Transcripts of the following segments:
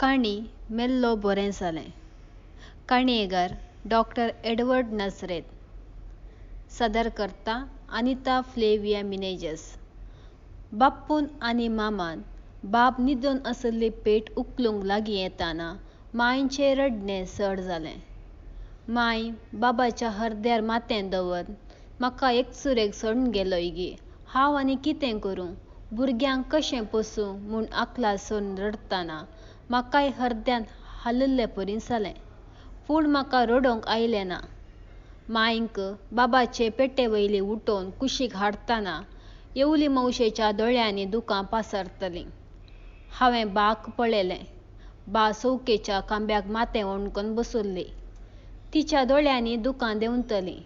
काणी मेल्लो बोरें जालें. काणयेगार डॉक्टर एडवर्ड नाजरेत. सादरकर्ता अनिता फ्लेविया मिनेजस. बाप्पून आनी मामान बाब न्हिदून आशिल्ली पेट उखलूंक लागीं येताना मांयचें रडणें चड जालें. मांय बाबाच्या हरद्यार माथें दवरून म्हाका एकसुरेक सोडून गेलोय गे, हांव आनी कितें करूं, भुरग्यांक कशें पोसूं म्हूण आकलास सोडून रडटाना म्हाकाय हरद्यान हालिल्लेपरी जालें. पूण म्हाका रडोवंक आयलें ना. मांयक बाबाचे पेटे वयली उठोवन कुशीक हाडटाना येवली मावशेच्या दोळ्यांनी दुकां पासरतलीं. हांवें बाक पळयलें. बा चौकेच्या खांब्याक माथें ओणकोन बशिल्ली. तिच्या दोळ्यांनी दुकां देंवतलीं.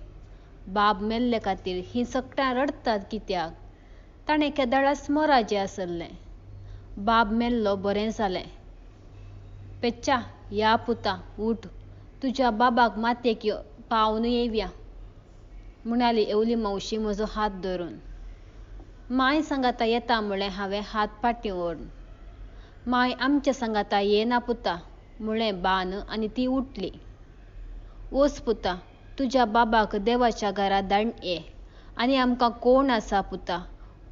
बाब मेल्ले खातीर हीं सगटां रडटात कित्याक? ताणें केदळाच मोराचें आसलें. बाब मेल्लो बरें जालें. पेच्चा, या पुता, उठ, तुज्या बाबाक मातयेक पावन येवया, म्हणाली येवली मावशी म्हजो हात धरून. मांय सांगाता येता म्हळें हांवें हात फाटीं ओडून. मांय आमच्या सांगाता येना पुता, म्हळें बान आनी ती उठली. वोस पुता, तुज्या बाबाक देवाच्या घरा धाडून ये, आनी आमकां कोण आसा पुता,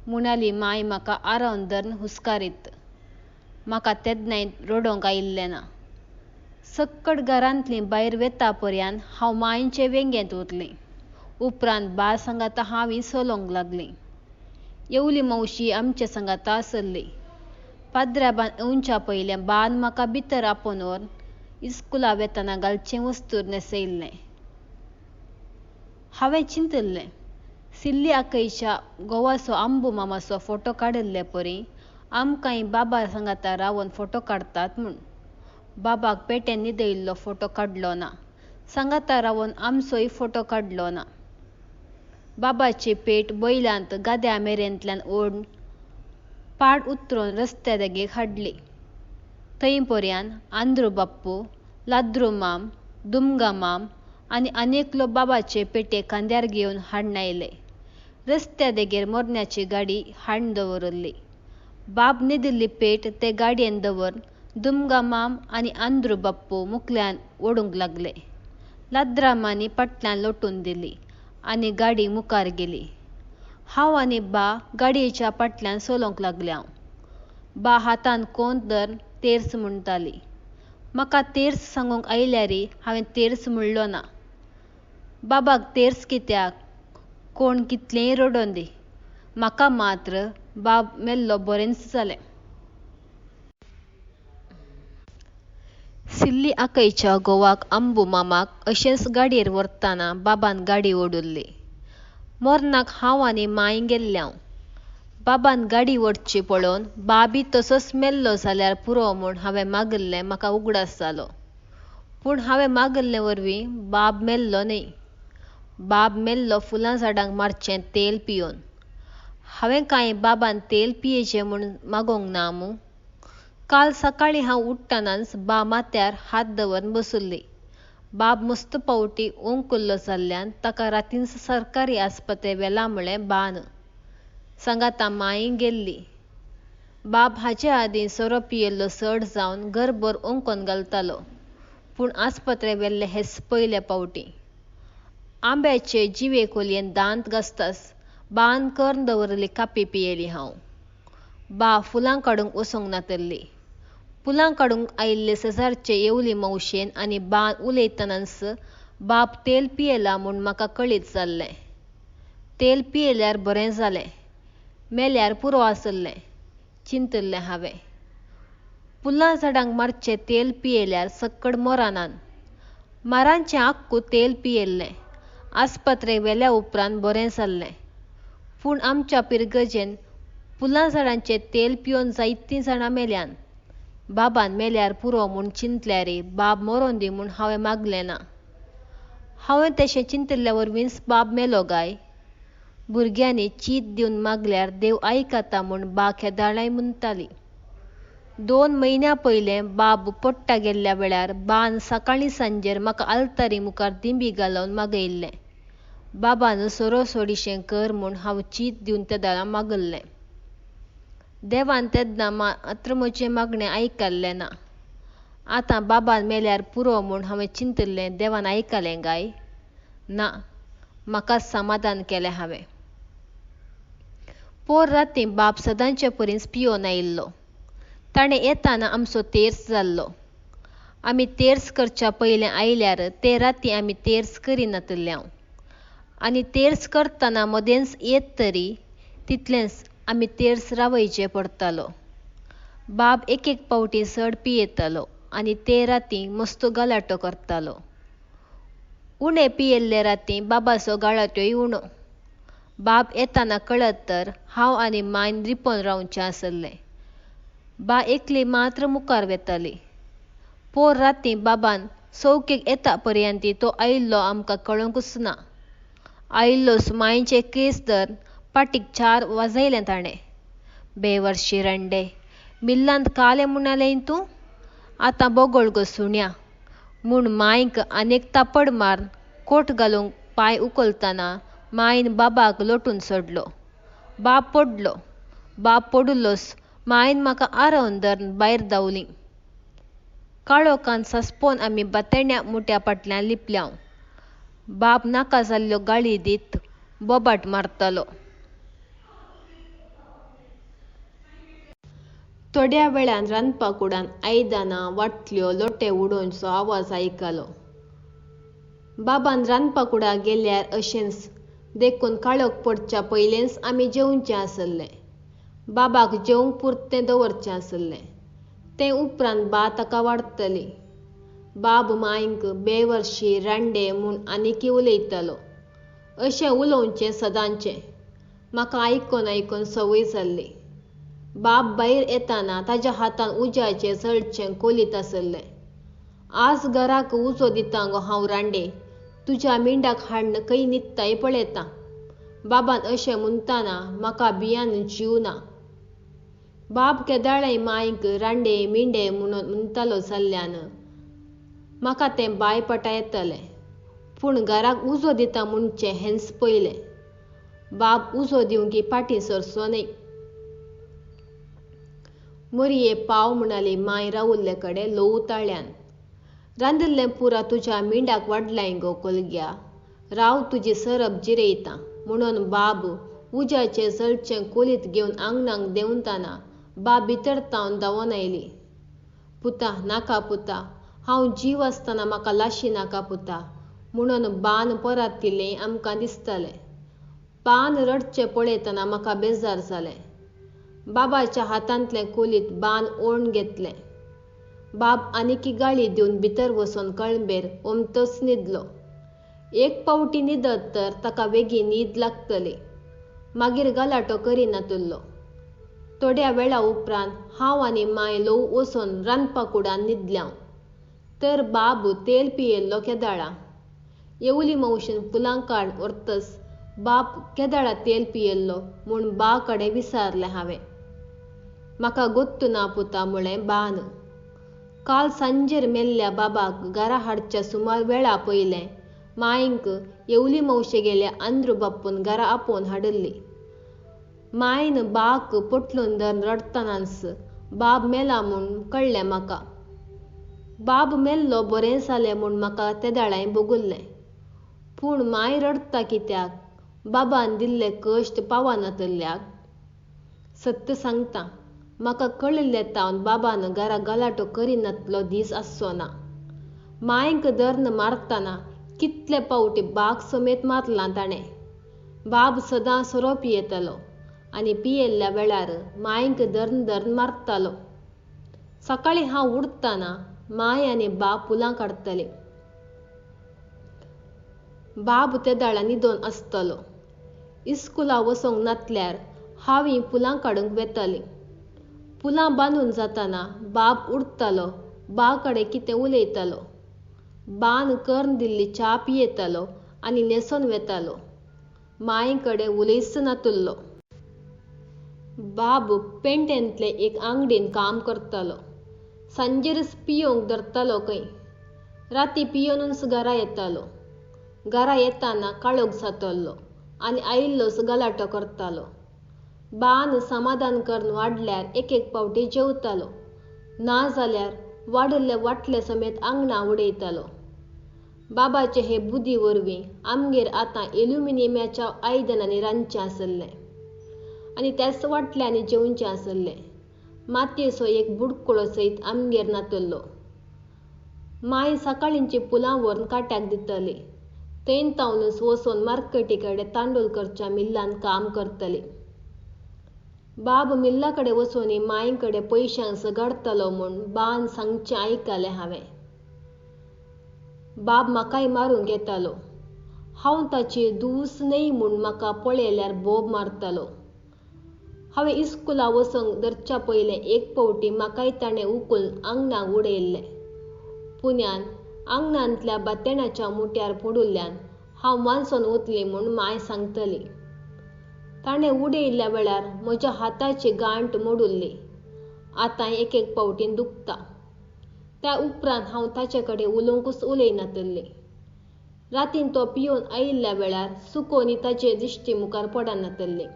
म्हणाली मांय म्हाका आरावन धरून हुस्कारीत. म्हाका तेन्नाय रडोवंक आयिल्लें ना. सक्कड घरांतलीं भायर वेता पर्यान हांव मांयचे वेंगेंत उरलीं. उपरांत बा सांगाता हांवूय चलोवंक लागलीं. येवली मावशी आमच्या सांगाता आसली. पाद्र्याबान येवच्या पयलें बान म्हाका भितर आपोवन व्हरून इस्कुला वेताना घालचें वस्तूर न्हेसयल्लें. हांवें चिंतिल्लें, सिल्ली आकयच्या घोवाचो आंबू मामाचो फोटो काडिल्ले परी आमकांय बाबा सांगाता रावन फोटो काडटात म्हूण. बाबाक पेटेन न्हिदयिल्लो फोटो काडलो ना. सांगाता रावन आमचोय फोटो काडलो ना. बाबाची पेट बैलांत गाद्या मेरेंतल्यान ओडून पाड उतरून रस्त्या देगेक हाडली. थंय पर्यान आंद्रू बाप्पू, लाद्रू माम, दुमगा माम आनी आनेकलो बाबाचे पेटे खांद्यार घेवन हाडून आयले. रस्त्या देगेर मोरण्याची गाडी हाडून दवरिल्ली. बाब न्हिदिल्ली पेट ते गाडयेन दवरून दुमगा माम आनी आंद्रू बाप्पू मुखल्यान ओडूंक लागले. लाद्रामांनी फाटल्यान लोटून दिली आनी गाडी मुखार गेली. हांव आनी बा गाडयेच्या फाटल्यान चलोवंक लागल्यांव. बा हातान कोंत धरून तेर्स म्हणटाली. म्हाका तेर्स सांगूंक आयल्यारय हांवें तेर्स म्हणलो ना. बाबाक तेर्स कित्याक? कोण कितलेंय रडोवं दी, म्हाका मात्र बाब मेल्लो बरेंच जालें. सिल्ली आकयच्या घोवाक आंबू मामाक अशेंच गाडयेर व्हरतना बाबान गाडी ओडिल्ली. मोरनाक हांव आनी मांय गेल्ल्यांव. बाबान गाडी ओडची पळोवन बाबी तसोच मेल्लो जाल्यार पुरो म्हूण हांवें मागिल्लें म्हाका उगडास जालो. पूण हांवें मागिल्ले वरवीं बाब मेल्लो न्हय. बाब मेल्लो फुलां झाडांक मारचें तेल पियोवन. हांवें कांय बाबान तेल पियेचें म्हूण मागोवंक ना मूं? काल सकाळीं हांव उठ्ठनाच बा माथ्यार हात दवरून बशिल्ली. बाब मस्त पावटी ओंकुल्लो जाल्ल्यान ताका रातींच सरकारी आस्पत्रेक व्हेला म्हळें बान. सांगाता मांय गेल्ली. बाब हाचे आदीं सोरो पियेल्लो चड जावन घरभर ओंकोन घालतालो. पूण आस्पत्रेक व्हेल्लें हेच पयले पावटी. आंब्याचे जिवे कोलयेन दांत घासताच बान करून दवरिल्ली कापी पियेली हांव. बा फुलां काडूंक वचूंक नातिल्ली. फुलां काडूंक आयिल्ले शेजारचे येवली मावशेन आनी बान उलयतनाच बाब तेल पियेला म्हूण म्हाका कळीत जाल्लें. तेल पियेल्यार बरें जालें, मेल्यार पुरो आसलें, चिंतिल्लें हांवें. फुलां झाडांक मारचें तेल पियेल्यार सक्कड मोरानात. मारांचें आक्कू तेल पियेल्लें. आस्पत्रेक व्हेल्या उपरांत बरें जाल्लें. पूण आमच्या पिरगजेन फुलां झाडांचें तेल पियोवन जायतीं जाणां मेल्यान. बाबान मेल्यार पुरो म्हूण चिंतल्यारय बाब मरों दी म्हूण हांवें मागलें ना. हांवें तशें चिंतिल्ल्या वरवींच बाब मेलो गाय? भुरग्यांनी चीत दिवन मागल्यार देव आयकता म्हूण बा केदाळाय म्हणटाली. 2 म्हयन्यां पयलें बाब पोट्टा गेल्ल्या वेळार बान सकाळीं सांजेर म्हाका आल्तारी मुखार दिंबी घालून मागयिल्लें. बाबान सोरो सोडिशें कर म्हूण हांव चीत दिवन तेदळा मागिल्लें. देवान तेन्ना मात्र म्हजें मागणें आयकल्लें ना. आतां बाबान मेल्यार पुरो म्हूण हांवें चिंतिल्लें देवान आयकलें गाय? ना, म्हाकाच समाधान केलें हांवें. पोर रातीं बाब सदांचे परींच पियोन आयिल्लो. ताणें येताना आमचो तेर्स जाल्लो. आमी तेर्स करच्या पयलें आयल्यार ते रातीं आमी तेर्स करिनातिल्ल्यांव. आनी तेर्स करतना मदेंच येत तरी तितलेंच आमी तेर्स रावयचे पडतालो. बाब एक एक पावटी चड पियेतालो आनी ते रातीं मस्तो गलाटो करतालो. उणें पियेल्ले रातीं बाबाचो गाळाटोय उणो. बाब येताना कळत तर हांव आनी मांयन रिपोन रावचें आसलें. बा एकली मात्र मुखार वेताली. पोर रातीं बाबान चौकेक येता पर्यंत तो आयिल्लो आमकां कळोंकूच ना. आयिल्लोच मांयचे केस धरून पाटीक चार वाजयलें ताणें. बेवर्शी रंडे, मिल्लांत कालें म्हणालें तूं? आतां बोगळ गो सुण्या म्हूण मांयक आनीक तापड मारून कोट घालूंक पांय उखलतना मांयन बाबाक लोटून सोडलो. बाब पडलो. बाब पडिल्लोच मांयन म्हाका आरोवन धरून भायर धांवली. काळोखान सासपोन आमी बातेण्या मुट्या फाटल्यान लिपल्यांव. बाब नाका जाल्ल्यो गाळी दीत बोबाट मारतालो. थोड्या वेळान रांदपा कुडान आयदनां, वाटल्यो, लोटे उडोवचो आवाज आयकलो. बाबान रांदपा कुडा गेल्यार अशेंच देखून काळोख पडच्या पयलेंच आमी जेवचें आसलें. बाबाक जेवंक पुरतें दवरचें आसलें. तें उपरांत बा ताका वाडटली. बाब मांयक बेवर्शी रांडे म्हूण आनीकय उलयतालो. अशें उलोवचें सदांचें. म्हाका आयकोन आयकोन संवय जाल्ली. बाब भायर येताना ताज्या हातान उज्याचें जळचें कोलीत आसलें. आज घराक उजो दितां गो हांव रांडे, तुज्या मिंडाक हाडून खंय न्हिदताय पळयतां. बाबान अशें म्हणटाना म्हाका भियान जीव ना. बाब केदाळाय मांयक रांडे मिंडे म्हणून म्हणटालो जाल्ल्यान म्हाका तें बाय पटा येतालें. पूण घराक उजो दिता म्हणचें हेंच पयलें. बाब उजो दिवंक फाटीं सरचो न्हय. मोरये पाव म्हणाली मांय रावुल्ले कडेन ल्हवू ताळ्यान. रांदिल्लें पुरा तुज्या मिंडाक वाडलाय गो कोलग्या, राव तुजी सरप जिरयतां म्हणून बाब उज्याचें जळचें कोलीत घेवन आंगणाक देंवतना बा भितर तावन धांवोन आयली. पुता नाका पुता, हांव जीव आसतना म्हाका लाशी नाका पुता म्हणून बान परातिल्लें आमकां दिसतालें. बान रडचें पळयतना म्हाका बेजार जालें. बाबाच्या हातांतलें कोलीत बान ओण घेतलें. बाब आनीकी गाळी दिवन भितर वचून कळंबेर ओमतोच न्हिदलो. एक पावटी न्हिदत तर ताका वेगीं न्हीद लागतली. मागीर गलाटो करिनातुल्लो. थोड्या वेळा उपरांत हांव आनी मांय ल्हवू वचून रांदपा कुडान न्हिदल्यांव. तर बाब तेल पियेल्लो केदाळा. येवली मावशेन फुलां काडून व्हरतच बाब केदाळा तेल पियेल्लो म्हूण बा कडेन विचारलें हांवें. म्हाका गोत्तू ना पुता म्हळें बान. काल सांजेर मेल्ल्या बाबाक घरा हाडच्या सुमार वेळा पयलें मांयक येवली मावशेगेल्या आंद्रू बाप्पून घरा आपोवन हाडिल्ली. मांयन बाक पोटलून धरून रडटनाच बाब मेला म्हूण कळ्ळें म्हाका. बाब मेल्लो बरें जालें म्हूण म्हाका तेदाळाय भोगुल्लें. पूण मांय रडटा कित्याक? बाबान दिल्ले कश्ट पावनातल्ल्याक? सत्य सांगता, म्हाका कळिल्लें तावन बाबान घरा गलाटो करिनातलो दीस आसचो ना. मांयक धरून मारतना कितले पावटी बाक समेत मारलां ताणें. बाब सदां सोरो पियेतालो आनी पियेल्ल्या वेळार मांयक धरून धरून मारतालो. सकाळीं हांव उठतना मांय आनी बाब फुलां काडटालीं. बाब तेदाळा न्हिदोन आसतालो. इस्कुला वचोंक नातल्यार हांव फुलां काडूंक वेतालीं. फुलां बांदून जातना बाब उठतालो, बा कडेन कितें उलयतालो. बान करून दिल्ली च्या पियेतालो आनी न्हेसोन वेतालो. मांय कडेन उलयच नातुल्लो. बाब पेंटेंतले एक आंगडीन काम करतालो. सांजेरच पियोवंक धरतालो खंय. राती पियोनूच घरा येतालो. घरा येताना काळोख जातालो आनी आयिल्लोच गलाटो करतालो. बान समाधान करून वाडल्यार एक एक पावटी जेवतालो, ना जाल्यार वाडिल्ले वाटले समेत आंगणा उडयतालो. बाबाचे हे बुद्दी वरवीं आमगेर आतां एल्युमिनियमाच्या आयदनांनी रांदचें आसलें आनी त्याच वाटल्यांनी जेवचें आसलें. मातयेचो एक बुडकुलो सयत आमगेर नातल्लो. मांय सकाळींची फुलां व्हरून काट्याक दिताली. थंय तावनच वचून मार्केटी कडेन तांदूळ करच्या मिल्लान काम करताली. बाब मिल्ला कडेन वचून मांय कडेन पयशांक झगडतालो म्हूण बान सांगचें आयकलें हांवें. बाब म्हाकाय मारूंक येतालो. हांव ताची दूस न्हय म्हूण म्हाका पळयल्यार बोब मारतालो. हांवें इस्कुला वचूंक धरच्या पयलें एक फावटी म्हाकाय ताणें उखलून आंगणाक उडयल्लें. पुण्यान आंगणांतल्या बातेणाच्या मुट्यार पडिल्ल्यान हांव वांचून वतली म्हूण मांय सांगतली. ताणें उडयिल्ल्या वेळार म्हज्या हाताची गांठ मोडिल्ली. आतां एक एक फावटीन दुखता. त्या उपरांत हांव ताचे कडेन उलोवंकूच उलयनातल्लें. रातीन तो पिवन आयिल्ल्या वेळार सुकोनी ताचे दिश्टी मुखार पडनातल्लें.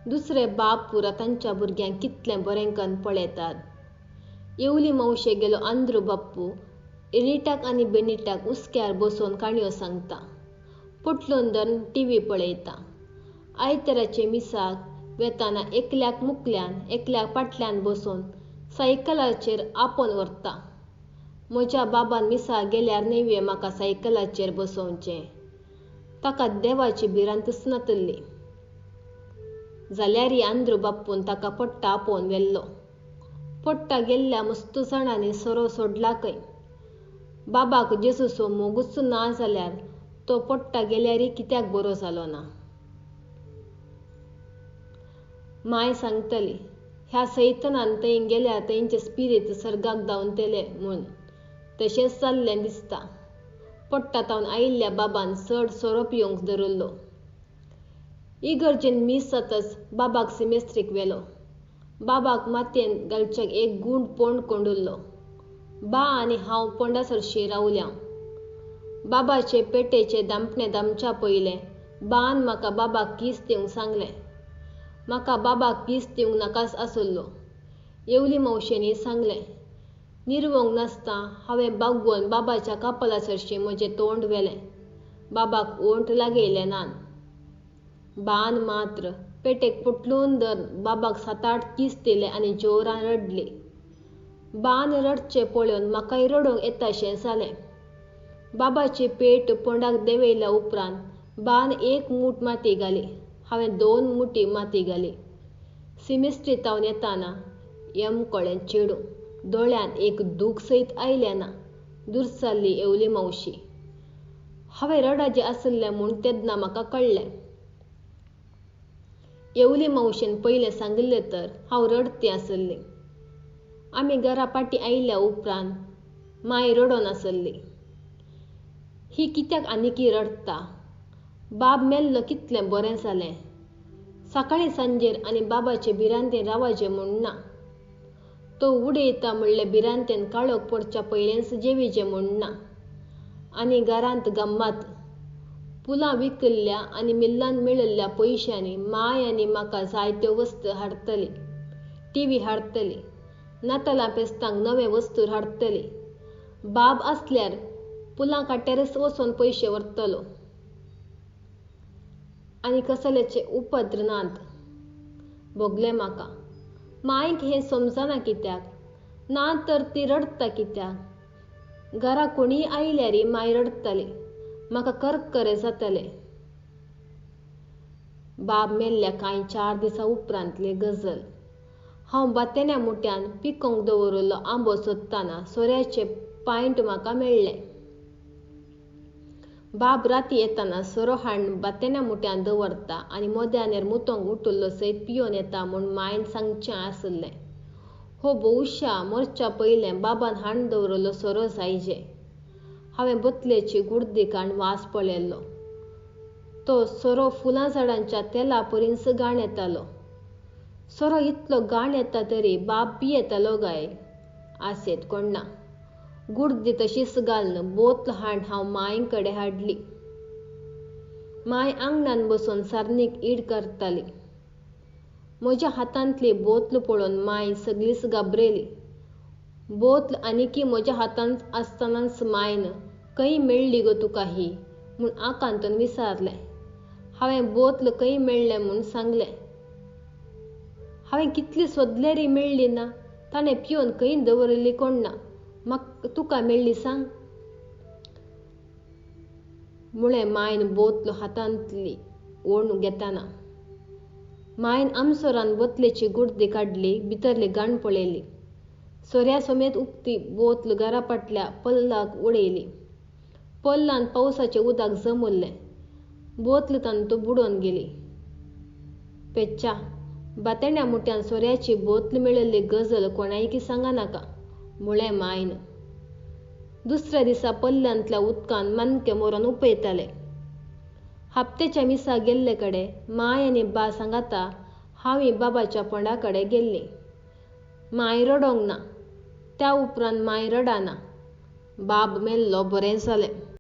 दुसरे बाप पुरा तांच्या भुरग्यांक कितलें बरें करून पळयतात. येवली मावशे गेलो आंद्रू बाप्पू एलिटाक आनी बेनिटाक हुस्क्यार बसोवन काणयो सांगता. पोटलून धरून टीव्ही पळयता. आयताराचे मिसाक वेताना एकल्याक मुकल्यान एकल्याक फाटल्यान बसोवन सायकलाचेर आपोवन व्हरता. म्हज्या बाबान मिसाक गेल्यार न्हय म्हाका सायकलाचेर बसोवचें. ताका देवाची भिरांतच नातल्ली. जाल्यारय आंद्रू बाप्पून ताका पट्टा आपोवन व्हेल्लो. पट्टा गेल्ल्या मस्त जाणांनी सोरो सोडला खंय. बाबाक जेजूचो मोगूच ना जाल्यार तो पट्टा गेल्यारय कित्याक बरो जालो ना. मांय सांगतली ह्या सैतनान थंय गेल्यार थंयचे स्पिरीत सर्गाक धांवतले म्हूण. तशेंच जाल्लें दिसता. पट्टा तावन आयिल्ल्या बाबान चड सोरो पिवंक धरिल्लो. इगर्जेन मीस जातच बाबाक सिमेस्त्रीक व्हेलो. बाबाक मातयेन घालच्याक एक गूंड पोंड कोंडिल्लो. बा आनी हांव पोंडा सरशीं रावल्या. बाबाचे पेटेचे दामपणे दामच्या पयलें बान म्हाका बाबाक कीस दिवंक सांगलें. म्हाका बाबाक कीस दिवंक नाकाच आसलो. येवली मावशेनी सांगलें. निरवंक नासता हांवें बागोवन बाबाच्या कपाला सरशीं म्हजें तोंड व्हेलें. बाबाक ओंठ लागयले नान. बान मात्र पेटेक पोटलून धरून बाबाक 7-8 कीस दिले आनी जोरान रडली. बान रडचें पळोवन म्हाकाय रडूंक येताशें जालें. बाबाची पेट पोंडाक देंवयल्या उपरांत बान एक मूठ माती घाली. हांवें 2 मुठी माती घाली. सिमेस्त्री तावन येताना यमकळें चेडूं दोळ्यांत एक दूख सयत आयलें ना. दुरसाल्ली येवली मावशी. हांवें रडाचें आसलें म्हूण तेन्ना म्हाका कळ्ळें. येवली मावशेन पयलें सांगिल्लें तर हांव रडतें आसलें. आमी घरा फाटीं आयिल्ल्या उपरांत मांय रडोन आसली. ही कित्याक आनीकी रडटा? बाब मेल्लो कितलें बरें जालें. सकाळीं सांजेर आनी बाबाचे भिरांतेन रावाचें म्हूण ना. तो उडयता म्हणले भिरांतेन काळोख पडच्या पयलेंच जेवीचें म्हूण ना. आनी घरांत गम्मात फुलां विकल्ल्या आनी मिल्लान मेळिल्ल्या पयशांनी मांय आनी म्हाका जायत्यो वस्तू हाडटली. टीव्ही हाडटली. नातालां फेस्तांक नवे वस्तू हाडटली. बाब आसल्यार फुलां काट्यारच वचून पयशे व्हरतलो. आनी कसल्याचे उपद्र नात. भोगलें म्हाका. मांयक हें समजना कित्याक ना तर ती रडटा कित्याक. घरा कोणीय आयल्यार मांय रडटली. म्हाका करकरे जातले. बाब मेल्ल्या कांय 4 दिसां उपरांतली गजल. हांव बातेण्या मुट्यान पिकोवंक दवरिल्लो आंबो सोदतना सोऱ्याचें पायंट म्हाका मेळ्ळें. बाब राती येताना सोरो हाडून बातेण्या मुट्यान दवरता आनी मोद्यानेर मुतोंक उठिल्लो सयत पियोन येता म्हूण मांयन सांगचें आसलें. हो बहुशा मरच्या पयलें बाबान हाडून दवरिल्लो सोरो जायजे. हांवें बोतलेची गुडदी काडून वास पळयलो. तो सोरो फुलां झाडांच्या तेला परींच घाण येतालो. सोरो इतलो घाण येता तरी बाब पियेतालो काय? आसेत कोण ना. गुडदी तशीच घालून बोतल हाडून हांव मांय कडेन हाडली. मांय आंगणान बसून सारणीक ईड करताली. म्हज्या हातांतली बोतल पळोवन मांय सगळीच घाबरेली. बोत्ल आनीकी म्हज्या हातांत आसतनाच मायन खंय मेळ्ळी गो तुका ही म्हूण आकांतान विचारलें. हांवें बोत्ल खंय मेळ्ळें म्हूण सांगलें. हांवें कितली सोदल्यारय मेळ्ळी ना. ताणें पिवन खंय दवरिल्ली कोण ना. म्हाका तुका मेळ्ळी सांग म्हळें मायन बोत्ल हातांतली ओडून घेतना. मायन आमसोरान बोतलेची गुडदी काडली, भितरली घाण पळयली. सोऱ्या समेत उक्ती बोत्ल घरा फाटल्या पल्लाक उडयली. पल्लान पावसाचें उदक जमल्लें. बोत्ल तातूंत बुडोवन गेली. पेच्चा, बातेण्या मुठ्यान सोऱ्याची बोत्ल मेळिल्ली गजल कोणायकी सांगनाका म्हळें मायन. दुसऱ्या दिसा पल्ल्यांतल्या उदकान मानके मरोन उपयताले. हप्त्याच्या मिसाक गेल्ले कडेन माय आनी बा सांगाता हांवूय बाबाच्या फोंडा कडेन गेल्लीं. माय रडोंक ना. त्या उपरांत माय रडना. बाब मेल्लो बरें जालें.